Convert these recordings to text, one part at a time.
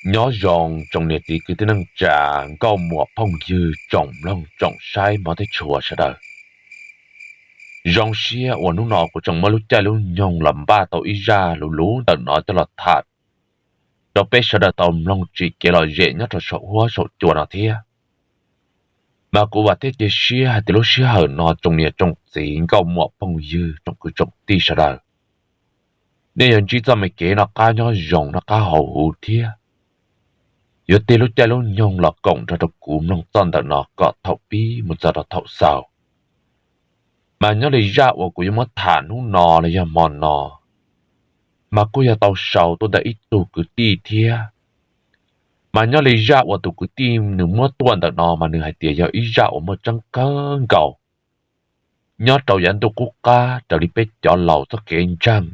Nyob zoo tsoom niam txiv kwv tij neej tsa, nkauj muam phooj ywg, tsoom mloog tsoom saib hmov thiab tshua sawv daws. Zoo siab uas hnub no kuv tseem muaj lub caij lub nyoog los npaj tau ib zaj luv luv ntawm no coj los tham rau peb sawv daws tau mloog tsim kev lom zem nyob rau saum huab saum cua no thiab. Mas kuv vam thiab cia siab hais tias lub sij hawm no tsoom niam tsoom txiv, nkauj muam phooj ywg, tsoom kwv tsoom tij sawv daws, nej yuav ntsib txoj me kev noj qab nyob zoo, noj qab haus huv thiab yuav tig lub caij lub nyoog los koom nrog rau kuv mloog txoj ntawm no kom thaum pib mus txog rau thaum xaus. Mas nyob li zaj uas kuv yuav muab tham hnub no los yog hmo no, mas kuj yog tau sau tuaj ntawm ib tug kwv tij thiab. Mas nyob li zaj uas tus kwv tij nws muab tuaj ntawm no mas nws hais tias yog ib zaj uas muaj tseeb kawg nkaus nyob rau yav ntuj qub qab raws li peb cov laus txoj kev ntseeg.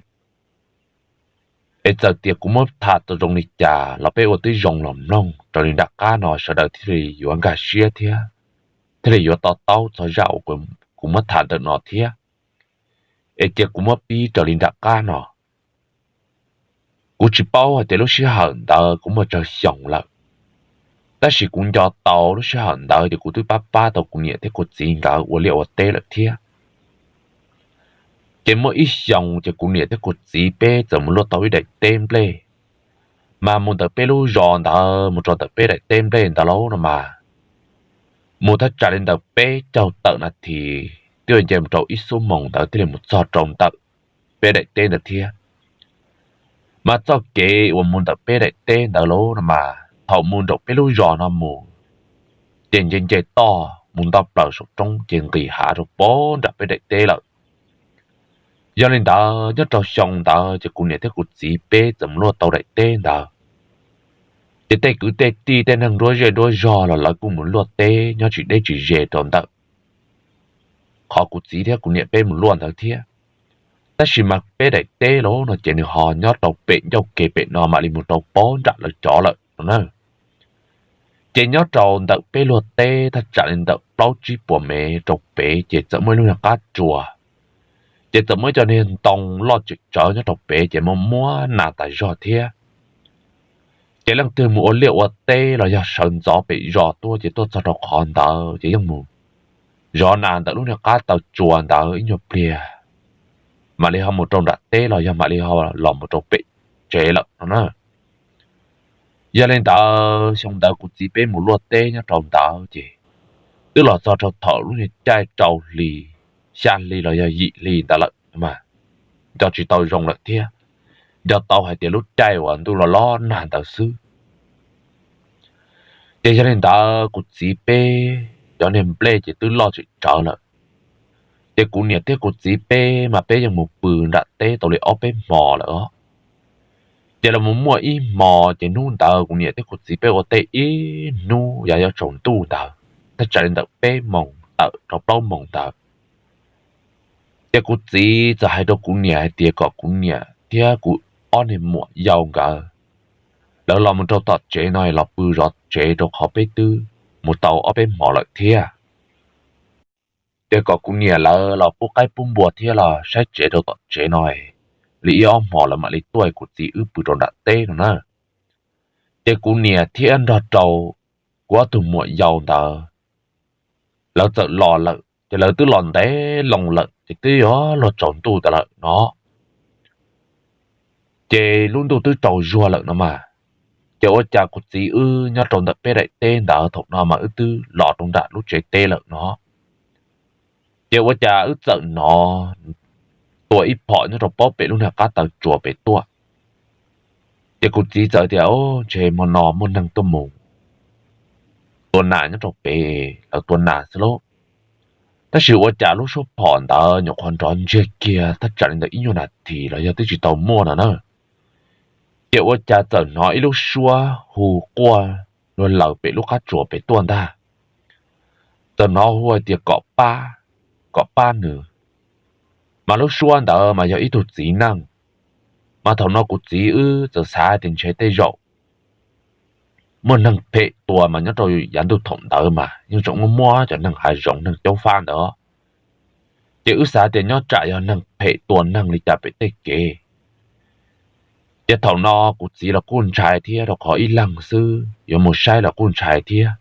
Es txawm tias kuv muab tham tau zoo li cas los peb ua tib zoo los mloog raws li nram qab no sawv daws thiaj li yuav nkag siab thiab thiaj li yuav to taub txog zaj uas kuv muab tham ntawm no thiab. Es cia kuv muab pib raws li nram qab no. Kuv tsis paub hais tias lub sij hawm ntawd kuv muaj tsawg xyoo lawm, tab sis kuv nco tau lub sij hawm ntawd ces kuv twb pab pab tau kuv niam thiab kuv txiv nkawd ua liaj ua teb lawm thiab. Ces muaj ib xyoo ces kuv niam thiab kuv txiv peb txawm mus luaj tau ib daim teb nplej. Mas mus ntawm peb lub zos ntawd mus rau ntawm peb daim teb nplej ntawd lauj no mas, mus thaj tsam li ntawm peb caug tawm nas this twb yuav nce mus rau ib xuab moos ntawd thiaj li mus txog rau ntawm peb daim teb ntawd thiab. Mas txoj kev uas mus ntawm peb daim teb ntawd lauj no mas thaum mus nraum peb lub zos no mus, ces nce nce toj mus nto plaws saum roob ces nqis hav rau pem nram peb daim teb lawm. Yog li ntawd nyob rau xyoo ntawd ces kuv niam thiab kuv txiv peb txawm mus luaj tau daim teb ntawd. Ces tej kwv tej tij tej neeg nruab zej nruab zog los lawv kuj mus luaj teb nyob tsis deb tsis ze rau ntawm qhov kuv txiv thiab kuv niam peb mus luaj ntawd thiab. Tab sis mas peb daim teb lauj no ces nws ho nyob rau pem ncauj ke pem no mam li mus rau pem nram lawv cov lawm no na. Ces nyob rau ntawm peb luag teb thaj tsam li ntawm plaub tsib puas mev rau pem ces txawm muaj ib lub niag qab tsuas, ces txawm muaj ib co niag ntoo loj tsem tsawv nyob rau pem ces muaj muab nas tas zog thiab. Ces leej twg mus ua liaj ua teb los yog sawv ntxov pem zos tuaj ces tuaj txog rau qhov ntawd ces yeej mus zov nas ntawm lub niag qab taw tsuas ntawd ib nyuag pliag, mam li ho mus rau nram teb los yog mam li ho los mus rau pem tsev lawm no na. Yog li ntawd xyoo ntawd kuv txiv peb mus luaj teb nyob rau ntawd ces twb los txog rau thaum lub niag caij rau hli, xya hli los yog yim hli ntawd lawm mas nco tsis tau zoo lawm thiab, nco tau hais tias lub caij uas ntuj los los nag ntawd xwb. Ces yog li ntawd kuv txiv peb cov niag nplej ces twb loj tsem tsawv lawm. Ces kuv niam thiab kuv txiv peb mas peb yeej mus pw nram teb tau li ob peb hmo lawm os. Ces los mus muaj ib hmo ces hnub ntawd kuv niam thiab kuv txiv peb ua teb ib hnub yav yuav tsaus ntuj ntawd, thaj tsam li ntawm peb moos tawm rau plaub moos ntawd. Ces kuv txiv txawm hais rau kuv niam hais tias kom kuv niam thiab kuv ob niag muam yau nkawd lawv los mus rau tom tsev no los pw zov tsev rau qhov peb twb mus tau ob peb hmo lawm thiab. Ces kom kuv niam lawv los pub qaib pub npua thiab los saib tsev rau tom tsev no, li ib ob hmo lawv mam li tuaj kuv txiv wb pw rau nram teb no na. Ces kuv niam thiab nrog rau kuv ob tug muam yau ntawd lawv txawm los lawm ces lawv twb los ntev loo lawm ces twb yuav luag tsaus ntuj tas lawm no. Ces lub ntuj twb tsaus zuag lawm no mas, ces ua cas kuv txiv wb nyob rau ntawm peb daim teb ntawd thaum no mas wb twb los rau nram lub tsev teb lawm no. Ces ua cas wb txawm hnov tua ib phom nyob rau pem lub niag qab taw tsuas pem tuaj. Ces kuv txiv txawm tias, Ntshe hmo no muaj neeg tuaj mus tua nas nyob rau pem, lawv tua nas xwb lauj. Tab sis ua cas lub suab phom ntawd nyuam qhuav nrov ntsiag kiag thaj tsam li ntawm ib nyuag nas this los yog twb tsis tau muaj no na. Ces ua cas txawm hnov ib lub suab hu quaj luag laws pem lub qab tsuas pem tuaj ntag. Txawm hnov hu hais tias kom pab, kom pab nws. Mas lub suab ntawd mas yog ib tug txiv neej. Mas thaum no kuv txiv wb txawm xav tias ntshe tej zaum muaj neeg phem tua mas nyob rau yav ntuj thaum ntawd mas yeej tseem muaj muab cov neeg hav zoov neeg caub fab ntawd. Ces wb xav tias nyob tsam yog neeg phem tua neeg li cas pem tej kev. Ces thaum no kuv txiv los kuj ntshai thiab, rau qhov ib leeg xwb yuav mus saib los kuj ntshai thiab.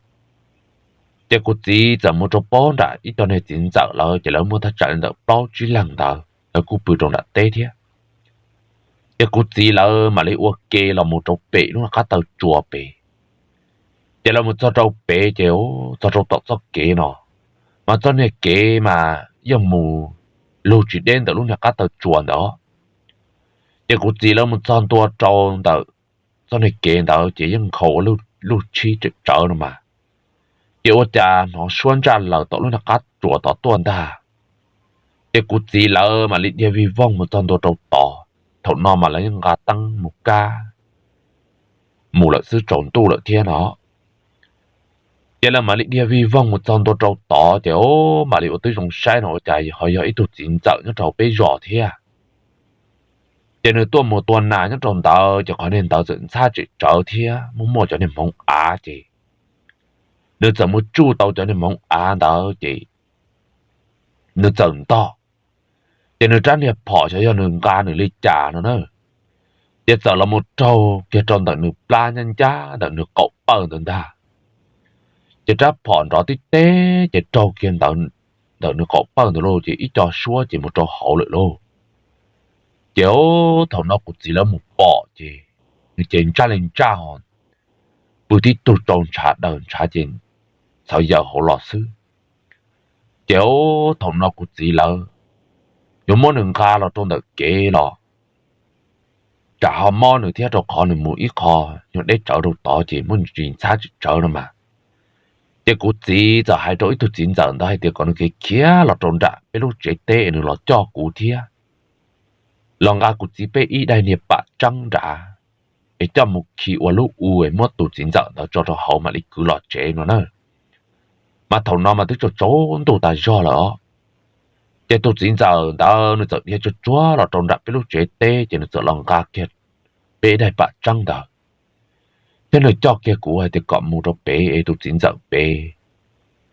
Ces kuv txiv txawm mus rau pob nram ib co niag txiv ntxawm lawv, ces lawv muaj thaj tsam li ntawm plaub tsib leeg ntawd, lawv kuj pw rau nram teb thiab. Ces kuv txiv lawv mam li ua ke los mus rau pem lub qab taw tsua pem. Ces lawv mus txog rau pem ces txog rau tom txoj kev no, mas txoj niag kev mas yeej mus lug tsis deb ntawm lub niag qab taw tsua ntawd. Ces kuv txiv lawv mus txog ntua rau ntawm txoj niag kev ntawd ces yeej nkhaus ua lub tshib tsawv no mas, ces ua cas hnov suab ntsaj laws tom lub niag qab tsua tod tuaj ntag. Ces kuv txiv lawv mam li dhia vij voog mus txog ntua rau tod. Thaum no mas lawv yeej nqa teeb mus kab mus lawm xwb, tsaus ntuj lawm thiab no. Ces lawv mam li dhia vij voog mus txog ntua rau tod ces o, mam li ua tib zoo saib no ua cas ho yog ib tug txiv ntxawm nyob rau peb zos thiab. Ces nws tuaj mus tua nas nyob rau ntawd ces qhov niag ntawd txawm ntxhab tsem tsawv thiab muaj muaj cov niag hmoov av ces nws txawm mus tsuj tau cov niag hmoov av ntawd ces nws txawm ntog. Ces nws rab niag phom xyov yog nws nqa nws li cas no na, ces txawm los mus raug kiag rau ntawm nws plab ncaj ncaj ntawm nws qaum pawj ntawd ntag. Ces rab phom nrov tib teb ces raug kiag ntawm nws qaum pawj ntawd lauj, ces ib co suab ces mus rau hauv lawm lauj. Ces thaum no kuv txiv lawv mus pom ces nws ces ntsaj li ntsaj ho pw tib tug rau ntshav daws ntshav ces txhawv yaws hauv los xwb. Ces thaum no kuv txiv lawv yuav muab nws nqa los rau ntawm kev los tsam ho mob nws thiab, rau qhov nws mus ib qho nyuag deb tsawv rau tod ces muaj ntsis ntxhab tsem tsawv no mas. Ces kuv txiv txawm hais rau ib tug txiv ntxawm ntawd hais tias kom nws khiav khiav los rau nram peb lub tsev teb es nws los coj kuv thiab, los nqa kuv txiv peb ib daim niag pam tseeb nrad es coj mus khi ua lub u es muab tus txiv ntxawm ntawd tso rau hauv mam li kwv los tsev no na. Mas thaum no mas twb tsaus ntuj tas zog lawm os. Ces tus txiv ntxawm ntawd nws txawm dhia tsuag tsuag los rau nram peb lub tsev teb ces nws txawm los nqa kiag peb ib daim pam tseeb ntawd, thiab nws coj kiag kuv hais tias kom mus rau pem es tus txiv ntxawm pem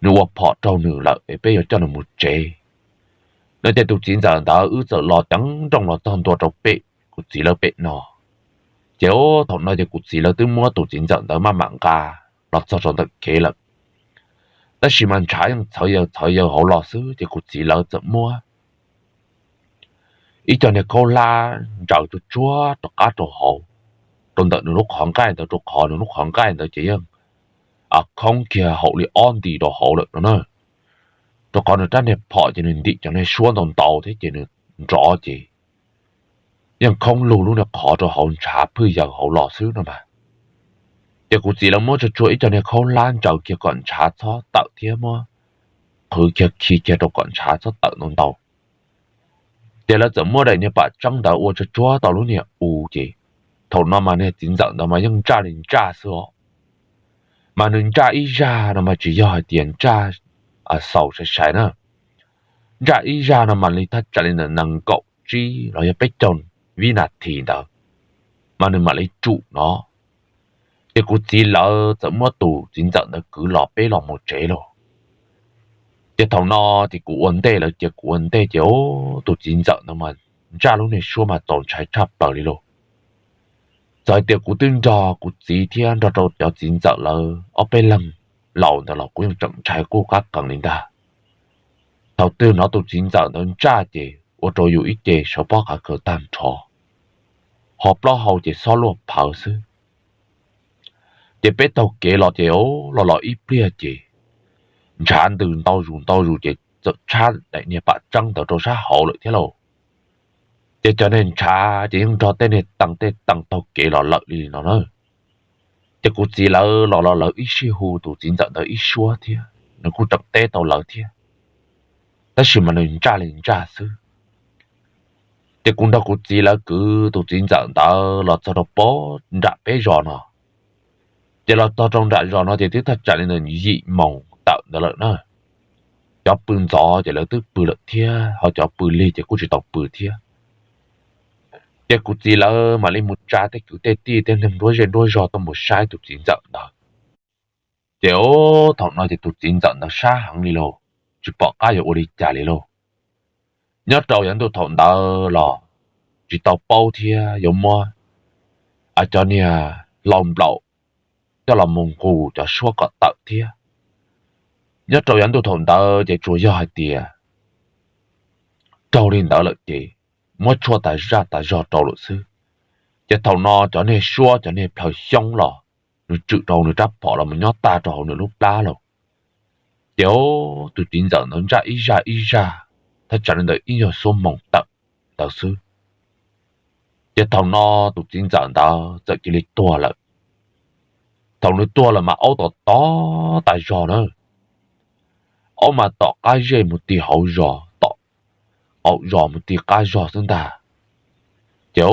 nws ua phom raug nws lawm es peb yuav coj nws mus tsev no. Ces tus txiv ntxawm ntawd wb txawm los ceev nrooj los txog ntua rau pem kuv txiv lawv pem no. Ces thaum no ces kuv txiv lawv twb muab tus txiv ntxawm ntawd maj mam nqa los txog rau ntawm kev lawm, tab sis mas ntshav yeej txhawv yaws txhawv yaws hauv los xwb ces kuv txiv lawv txawm muab ib co niag khaub hlab ntsaws tsuag tsuag rov qab rau hauv, rau ntawm nws lub qhov nqaij ntawd, rau qhov nws lub qhov nqaij ntawd ces yeej khoob kiag haum li ob nti rau hauv lawm no na. Rau qhov nws rab niag phom ces nws ntim cov niag suab ntau ntau thiab ces nws nrov ces yeej khoob lug lub niag qhov rau hauv ntshav phwj yaws hauv los xwb no mas. Ces kuv txiv lawv muab tsuag tsuag ib co niag khaub hlab ntsaws kiag kom ntshav txhob tawm thiab muab qhwv kiag khi kiag rau kom ntshav txhob tawm ntau ntau. Ces lawv txawm muab daim niag pam tseeb ntawd ua tsuag tsuag tau lub niag u ces thaum no mas niag txiv ntxawm ntawd mas yeej ntsaj li ntsaj xwb os. Mas nws ntsaj ib zaj no mas tsis yog hais tias ntsaj xaus sai sai na, ntsaj ib zaj no mas li thaj tsam li ntawm nees nkaum tsib los yog peb caug vib nas this ntawd mas nws mam li tsum no. Ces kuv txiv lawv txawm muab tus txiv ntxawm ntawd kwv los peb los mus tsev lauj. Ces thaum no ces kuv ua ntej lawv cia kuv ua ntej ces tus txiv ntxawm ntawd mas ntsaj lub niag suab mas txaus ntshai tshaj plaws li lauj. Txawm hais tias kuv twb nrog kuv txiv thiab nrog rau cov txiv ntxawm lawv ob peb leeg laus ntawd los kuv yeej tseem ntshai quj qab qees li ntag. Thaum twg hnov tus txiv ntxawm ntawd ntsaj ces ua rau yus ib ce sawv pob qav khaws tag nrho, ho plaub hau ces xob luaj phawv xwb. Ces peb taug kev los ces los los ib pliag ces ntshav ntws ntau zus ntau zus ces txawm tshab daim niag pam tseeb ntawd rau sab hauv lawm thiab lauj. Ces cov niag ntshav ces yeej nrog tej niag tees tej tees taug kev los lawm li no na. Ces kuv txiv lawv los los lawv ib sij hu tus txiv ntxawm ntawd ib suab thiab nws kuj tseem teb tau lawv thiab, tab sis mas nws ntsaj li ntsaj xwb. Ces kuv nrog kuv txiv lawv kwv tus txiv ntxawm ntawd los txog rau pob nram peb zos no. Ces los txog rau nram zos no ces twb thaj tsam li ntawm yim moos tawm ntawd lawm na. Cov pw ntxov ces lawv twb pw lawm thiab, ho cov pw lig ces kuj tsis tau pw thiab. Ces kuv txiv lawv mam li mus tsa tej kwv tej tij tej neeg nruab zej nruab zog tuaj mus saib tus txiv ntxawm ntawd. Ces thaum no ces tus txiv ntxawm ntawd sab heev li lauj, tsis pom qab yuav ua li cas li lauj. Nyob rau yav ntuj thaum ntawd los tsis tau paub thiab yuav muab cov niag hlau nplaum coj los mus nqus cov suab kom tawm thiab. Nyob rau yav ntuj thaum ntawd ces tsuas yog hais tias raug li ntawd lawm ces muab tshuaj tas zaj tas zog rau lawm xwb. Ces thaum no cov niag suab cov niag plhaw xyoob los nws tswm rau nws rab phom los mus nyob tag rau hauv nws lub plab lawm. Ces tus txiv ntxawm ntawd ntsaj ib zaj ib zaj, thaj tsam li ntawd ib nyuag xuab moos tawm ntawd xwb. Ces thaum no tus txiv ntxawm ntawd txawm cia li tuag lawm. Thaum nws tuag lawm mas aub tom tod tas zog na, aub mas tom qab zej mus ti hauv zos, tom qaum zos mus ti qab zog xwb ntag. Ces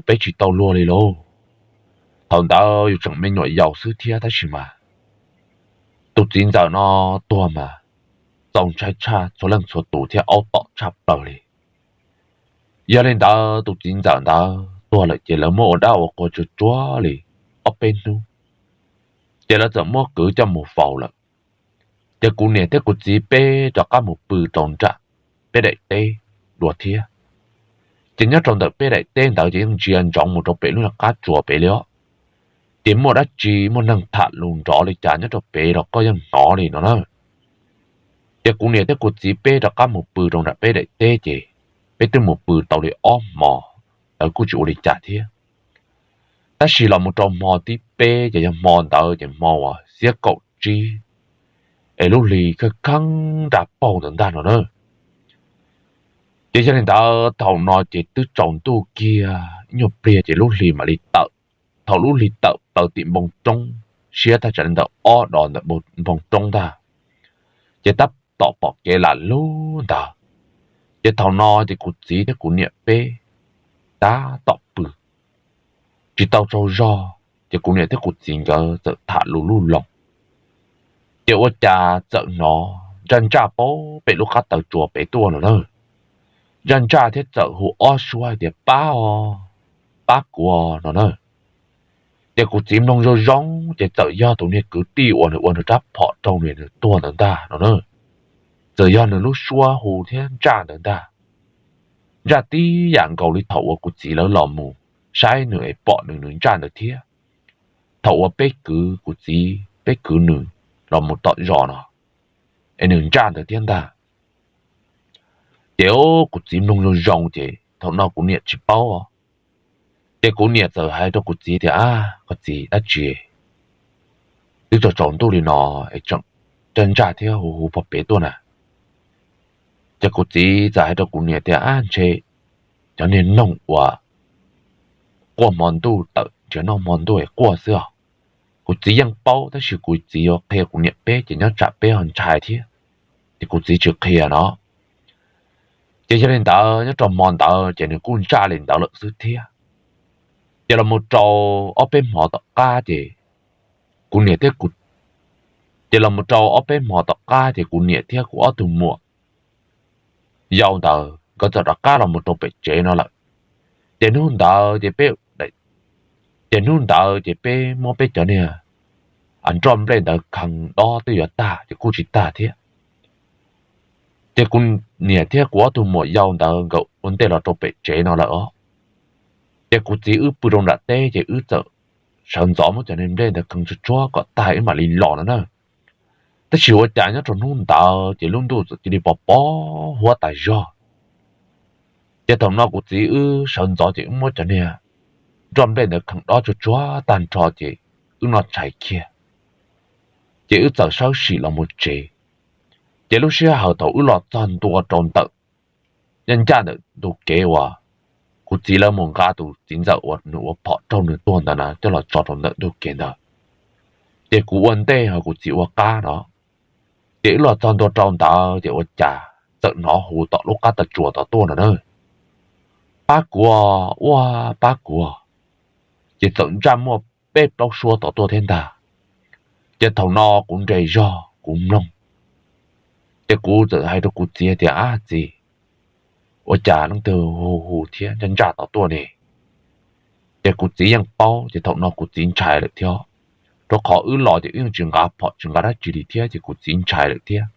peb tsis tau luag li lauj. Thaum ntawd yus tseem me nyuam yaus xwb thiab tab sis mas tus txiv ntxawm no tuag mas txaus ntshai tshaj txhua leej txhua tus thiab aub tom tshaj plaws li. Yog li ntawd tus txiv ntxawm ntawd tuag lawm ces lawv muab ua dab ua qhua tsuag tsuag li ob peb hnub, ces lawv txawm muab kwv coj mus faus lawm. Ces kuv niam thiab kuv txiv peb rov qab mus pw rau nram peb daim teb dua thiab. Ces nyob rau ntawm peb daim teb ntawd ces yeej ntsia ntsoov mus rau pem lub qab tsuas pem li os. Ces muaj dab tsi muaj neeg tham lus nrov li cas nyob rau pem los koj yeej hnov li no na. Ces kuv niam thiab kuv txiv peb rov qab mus pw rau nram peb daim teb ces peb twb mus pw tau li ob hmo, lawv kuj tsis ua li cas thiab. Tab sis los mus rau hmo thib peb ces yog hmo ntawd ces hmo uas xiab kaum tsib, es lub hli kheej kheeb nra paug ntawd ntag no na. Ces yog li ntawd thaum no ces twb tsaus ntuj kiag ib nyuag pliag ces lub hli mam li tawm. Thaum lub hli tawm plaws tim npoo roob siab thaj tsam li ntawm ob dos ntawm npoo roob ntag, ces tab tom pom kev lam lug ntawd. Ces thaum no ces kuv txiv thiab kuv niam peb tab tom pw tsis tau tsaug zog, ces kuv niam thiab kuv txiv nkawd txawm tham lus lub loo. Ces ua cas txawm hnov ntsaj ntsaj paub pem lub qab taw tsuas pem tuaj no na. Ntsaj ntsaj thiab txawm hu ob suab hais tias pab os, pab kuv no na. Ces kuv txiv mloog zoo zoo ces txawm yog tus niag kwv tij uas nws ua nws rab phom raug nws tuag ntawd ntag no na. Txawm yog nws lub suab hu thiab ntsaj ntawd ntag. Ntsaj tib yam nkaus li thaum uas kuv txiv lawv los mus saib nws es pom nws nws ntsaj ntawd thiab. Thaum uas peb kwv kuv txiv peb kwv nws los mus tom zos no, es nws ntsaj ntawd thiab ntag. Ces kuv txiv mloog zoo zoo ces thaum no kuv niam tsis paub. Ces kuv niam txawm hais rau kuv txiv tias, a, koj txiv, dab tsi twb tsaus tsaus ntuj li no es tseem ntsaj ntsaj thiab hu hu pog pem tuaj na? Ces kuv txiv txawm hais rau kuv niam tias, a, ntshe cov niag noog uas quaj hmo ntuj tawm nrhiav noj hmo ntuj es quaj xwb os. Kuv txiv yeej paub tab sis kuv txiv yuav qhia kuv niam peb ces nyob tsam peb ho ntshai thiab, ces kuv txiv tsis qhia no. Ces yog li ntawd nyob rau hmo ntawd ces nws kuj ntsaj li ntawd lawm xwb thiab. Ces los mus rau ob peb hmo tom qab ces kuv niam thiab kuv, ces los mus rau ob peb hmo tom qab ces kuv niam thiab kuv ob tug muam yau ntawd nkawd txawm rov qab los mus rau pem tsev no lawm. Ces hnub ntawd ces peb, ces hnub ntawd ces peb muab peb cov niag nroj nplej ntawd khee dob twb yuav tag ces kuj tsis tag thiab. Ces kuv niam thiab kuv ob tug muam yau ntawd nkawd ua ntej los rau pem tsev no lawm os. Ces kuv txiv wb pw rau nram teb ces wb txawm sawv ntxov muab cov niag nplej ntawd khee tsuag tsuag kom tag wb mam li los no na. Tab sis ua cas nyob rau hnub ntawd ces lub ntuj txawm cia li pos pos huab tas zog. Ces thaum no kuv txiv wb sawv ntxov ces wb muab cov niag nroj nplej ntawd khee dob tsuag tsuag tag nrho ces wb noj tshais kiag, ces wb txawm sawv sim los mus tsev. Ces lub sij hawm thaum wb los txog ntua rau ntawm ncaj ncaj ntawm ntug kev uas kuv txiv lawv mus nqa tus txiv ntxawm uas nws ua phom raug nws tuag ntawd na coj los tso rau ntawm ntug kev ntawd, ces kuv ua ntej ho kuv txiv ua qab no. Ces wb los txog ntua rau ntawd ces ua cas txawm hnov hu tom lub qab taw tsuas tom tuaj no na, pab kuv, ua, pab kuv. Ces txawm ntsaj muaj peb plaub suab tom tuaj thiab ntag. Ces thaum no kuv nres zog kuv mloog, ces kuv txawm hais rau kuv txiv tias, ab txiv, ua cas leej twg hu hu thiab ntsaj ntsaj tom tuaj ne? Ces kuv txiv yeej paub ces thaum no kuv txiv ntshai lawm thiab, rau qhov wb los ces wb yeej tsis nqa phom tsis nqa dab tsi li thiab ces kuv txiv ntshai lawm thiab.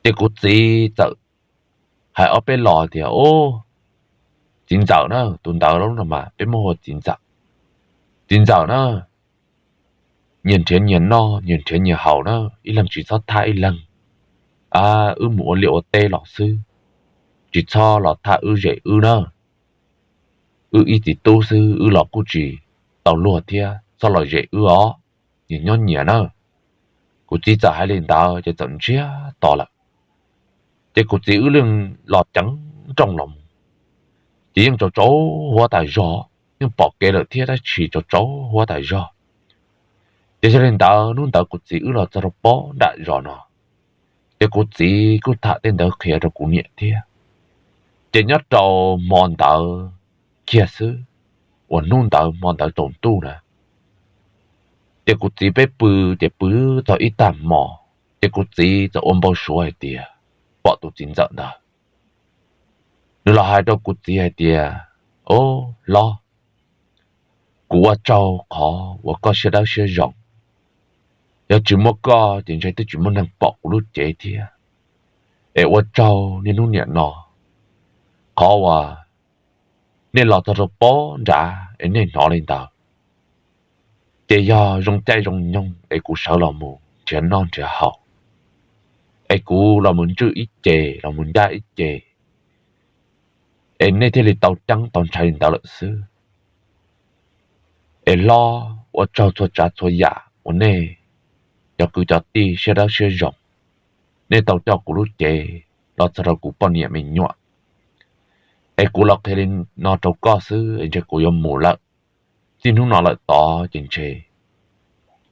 Ces kuv txiv txawm hais ob peb los tias, o, Txiv ntxawm na, tus ntawd lub no mas peb muab hu ua txiv ntxawm. Txiv ntxawm na, nyias nrhiav nyias noj, nyias nrhiav nyias haus na, ib leeg tsis txhob tham ib leeg. Wb mus ua liaj ua teb los xwb, tsis txhob los tham wb zem wb na. Wb ib txiv tub xwb, wb los kuj tsis tau luag thiab, txhob los zem wb os, nyias nyob nyias na. Kuv txiv txawm hais li ntawd ces txawm ntsiag to lawm. Ces kuv txiv wb yeej los ceev nrooj los mus, ces yeej tsaus tsaus huab tas zog, yeej pom kev lawm thiab tab sis tsaus tsaus huab tas zog. Ces yog li ntawd hnub ntawd kuv txiv wb los txog rau pob nram zos no, ces kuv txiv kuj tham tej ntawd qhia rau kuv niam thiab. Ces nyob rau hmo ntawd kiag xwb, uas hnub ntawd hmo ntawd tsaus ntuj na, ces kuv txiv peb pw, ces pw txog ib tag hmo, ces kuv txiv txawm ua npau suav hais tias pom tus txiv ntxawm ntawd. Nws los hais rau kuv txiv hais tias, Au, hlob, kuv ua tsaug qhov uas koj siab dawb siab zoo. Yog tsis muaj koj ces ntshe twb tsis muaj neeg pom kuv lub cev thiab. Es ua tsaug niaj hnub nim no, qhov uas nej los txog rau pob nrad es nej hnov li ntawd, ces yog zoo caij zoo nyoog es kuv sawv los mus nrhiav noj nrhiav haus, es kuv los mus ntswj ib ce, los mus ncaj ib ce, es nej thiaj li tau ceeb tau ntshai li ntawd lawm xwb. Es hlob, ua tsaug txhua tsav txhua yam uas nej cov kwv cov tij siab dawb siab zoo, nej tau coj kuv lub cev los txog rau kuv poj niam me nyuam. Es kuv los qhia li no rau koj xwb es ntshe kuv yuav mus lawm. Txij hnub no lawm tod ces ntshe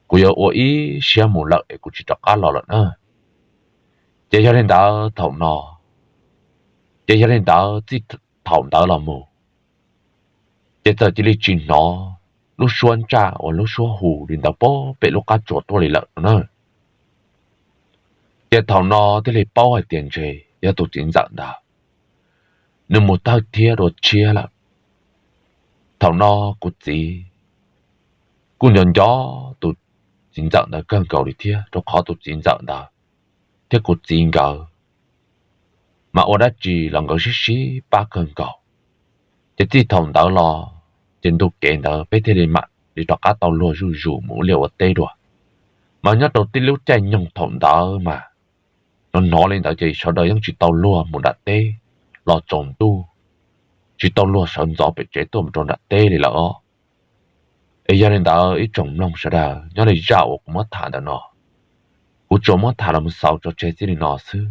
kuv yuav ua ib siab mus lawm es kuv tsis rov qab los lawm na. Ces yog li ntawd thaum no, ces yog li ntawd txij thaum ntawd los mus, ces txawm cia li tsis hnov lub suab ntsaj uas lub suab hu li ntawd pem lub qab tsuas tuaj li lawm no na. Ces thaum no thiaj li paub hais tias ntshe yog tus txiv ntxawm ntawd nws mus thawj thiab dua tshiab lawm. Thaum no kuv txiv kuj nco nco tus txiv ntxawm ntawd kawg nkaus li thiab, rau qhov tus txiv ntxawm ntawd thiab kuv txiv nkawd mas ua dab tsi los nkawd sib sib pab kawg nkaus. Ces txij thaum ntawd los, ces ntu kev ntawd peb thiaj li mam li rov qab tau luag zuj zus mus ua liaj ua teb dua. Mas nyob rau tib lub caij nyoog thaum ntawd mas hnov hnov li ntawd ces sawv daws yeej tsis tau luag mus nram teb los tsaus ntuj, tsis tau luag sawv ntxov pem tsev tuaj mus rau nram teb li lawm os. Es yog li ntawd ib tsoom mloog sawv daws, nyob li zaj uas kuv muab tham ntawm no, kuv tsuas muab tham los mus xaus tso tseg txij li no xwb.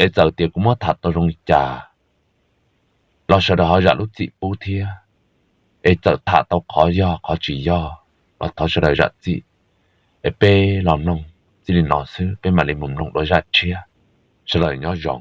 Es txawm tias kuv muab tham tau zoo li cas los sawv daws ho zam lub txim pub thiab. Es txawm tham tau qhov yog qhov tsis yog los thov sawv daws zam txim. Es peb los mloog txij li no xwb, peb mam li mus mloog dua zaj tshiab. Sawv daws nyob zoo.